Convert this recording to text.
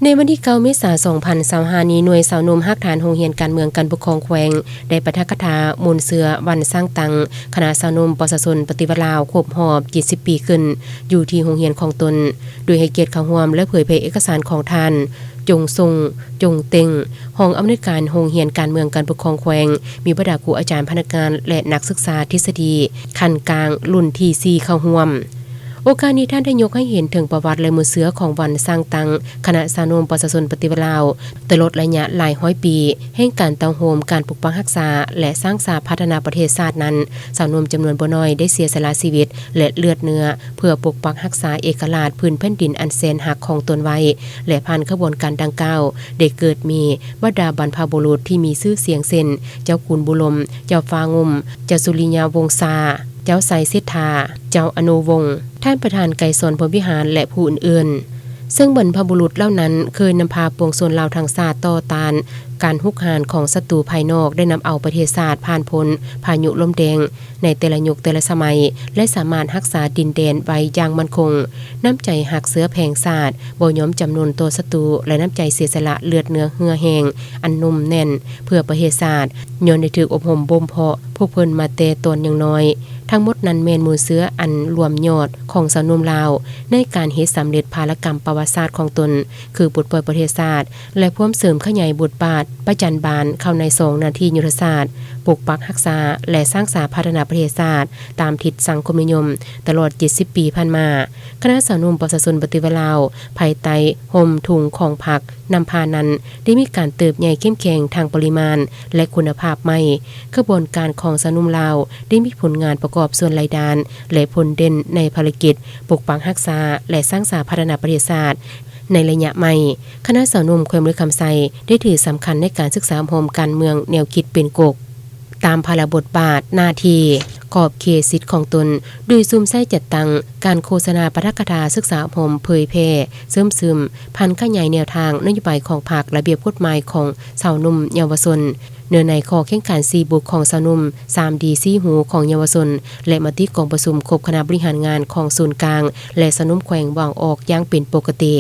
ໃນວັນທີເກົ້າ ເມສາ ສອງພັນຊາວຫ້ານີ້, ໜ່ວຍຊາວໜຸ່ມຮາກຖານໂຮງຮຽນການເມືອງການປົກຄອງແຂວງ ໄດ້ປາຖະກະຖາມ່ວນເຊື້ອວັນຊ້າງຕັງ ຄະນະຊາວໜຸ່ມ ປ.ຊາຊົນ ປະຕິວັດລາວ ຄົບຮອບ ເຈັດສິບ ປີຂຶ້ນ ຢູ່ທີ່ໂຮງຮຽນຂອງຕົນ, ໂດຍໃຫ້ກຽດເຂົ້າຮ່ວມ ແລະ ເຜີຍແຜ່ເອກະສານຂອງທ່ານ ຈົງຊົງ ຈົງເຕັງ ຮອງອຳນວຍການໂຮງຮຽນການເມືອງການປົກຄອງແຂວງ, ມີບັນດາຄູອາຈານ, ພະນັກງານ ແລະ ນັກສຶກສາທິດສະດີຂັ້ນກາງລຸ້ນທີສີ່ເຂົ້າຮ່ວມ. ໂອກາດນີ້ ທ່ານໄດ້ຍົກໃຫ້ເຫັນເຖິງປະຫວັດ ແລະ ມູນເຊື້ອຂອງວັນສ້າງຕັ້ງຄະນະຊາວໜຸ່ມປະຊາຊົນປະຕິວັດລາວ ຕະຫຼອດໄລຍະຫຼາຍຮ້ອຍປີແຫ່ງການເຕົ້າໂຮມການປົກປັກຮັກສາ ແລະ ສ້າງສາພັດທະນາປະເທດຊາດນັ້ນ, ຊາວໜຸ່ມຈຳນວນບໍ່ໜ້ອຍໄດ້ເສຍສະຫຼະຊີວິດ ແລະ ເລືອດເນື້ອ ເພື່ອປົກປັກຮັກສາເອກະລາດພື້ນແຜ່ນດິນອັນແສນຮັກຂອງຕົນໄວ້ ແລະ ຜ່ານຂະບວນການດັ່ງກ່າວ ໄດ້ເກີດມີບັນດາບັນພະບຸລຸດທີ່ມີຊື່ສຽງເຊັ່ນ ເຈົ້າຄູນບູລົມ, ເຈົ້າຟ້າງຸ່ມ, ເຈົ້າສຸລິຍະວົງຊາ, ເຈົ້າໄຊເສດຖາ, ເຈົ້າອະນຸວົງ, ທ່ານປະທານໄກສອນພົມວິຫານ ແລະ ຜູ້ອື່ນໆ ເຊິ່ງບັນພະບຸລຸດເຫຼົ່ານັ້ນເຄີຍນຳພາປວງຊົນລາວທັງຊາດຕໍ່ຕ້ານການຮຸກຮານຂອງສັດຕູພາຍນອກ, ໄດ້ນຳເອົາປະເທດຊາດຜ່ານພົ້ນພາຍຸລົມແດງໃນແຕ່ລະຍຸກແຕ່ລະສະໄໝ ແລະ ສາມາດຮັກສາດິນແດນໄວ້ຢ່າງໝັ້ນຄົງ. ນ້ຳໃຈຮັກເຊື້ອແພງຊາດ, ບໍ່ຍອມຈຳນົນຕໍ່ສັດຕູ ແລະ ນ້ຳໃຈເສຍສະຫຼະເລືອດເນື້ອເຫື່ອແຮງອັນໜຸ່ມແໜ້ນເພື່ອປະເທດຊາດ, ຍ້ອນໄດ້ຖືກອົບຮົມບົ່ມເພາະພວກເພິ່ນມາແຕ່ຕອນຍັງນ້ອຍ. ທັງໝົດນັ້ນແມ່ນມູນເຊື້ອອັນລວມຍອດຂອງຊາວໜຸ່ມລາວ ໃນການເຮັດສຳເລັດພາລະກຳປະຫວັດສາດຂອງຕົນ ຄືປົດປ່ອຍປະເທດຊາດ ແລະ ພວມເສີມຂະຫຍາຍບົດບາດປະຈັນບານເຂົ້າໃນສອງໜ້າທີ່ຍຸດທະສາດ, ປົກປັກຮັກສາ ແລະ ສ້າງສາພັດທະນາປະເທດຊາດຕາມທິດສັງຄົມນິຍົມຕະຫຼອດເຈັດສິບປີຜ່ານມາ. ຄະນະຊາວໜຸ່ມປະຊາຊົນປະຕິວັດລາວ ພາຍໃຕ້ຮົ່ມທຸງຂອງພັກນຳພານັ້ນ ໄດ້ມີການເຕີບໃຫຍ່ເຂັ້ມແຂງທາງປະລິມານ ແລະ ຄຸນນະພາບໃໝ່. ຂະບວນການຂອງຊາວໜຸ່ມລາວໄດ້ມີຜົນງານປະກອບສ່ວນຫຼາຍດ້ານ ແລະ ຜົນເດັ່ນໃນພາລະກິດປົກປັກຮັກສາ ແລະ ສ້າງສາພັດທະນາປະເທດຊາດໃນໄລຍະໃໝ່. ຄະນະຊາວໜຸ່ມແຂວງບໍລິຄຳໄຊ ໄດ້ຖືສຳຄັນໃນການສຶກສາອົບຮົມການເມືອງແນວຄິດເປັນກົກ ຕາມພາລະບົດບາດ, ໜ້າທີ່, ຂອບເຂດສິດຂອງຕົນ, ໂດຍສຸມໃສ່ຈັດຕັ້ງການໂຄສະນາ, ປາຖະກະຖາ, ສຶກສາອົບຮົມ, ເຜີຍແຜ່, ເສີມຊຶມ, ຜັນຂະຫຍາຍແນວທາງ, ນະໂຍບາຍຂອງພັກ, ລະບຽບກົດໝາຍຂອງຊາວໜຸ່ມເຍົາວະຊົນ, ເນື້ອໃນຂໍ້ເຄັ່ງຂັນສີ່ບຸກຂອງຊາວໜຸ່ມ, ສາມດີສີ່ຫູຂອງເຍົາວະຊົນ ແລະ ມະຕິກອງປະຊຸມຄົບຄະນະບໍລິຫານງານຂອງສູນກາງ ແລະ ຊາວໜຸ່ມແຂວງວາງອອກຢ່າງເປັນປົກກະຕິ.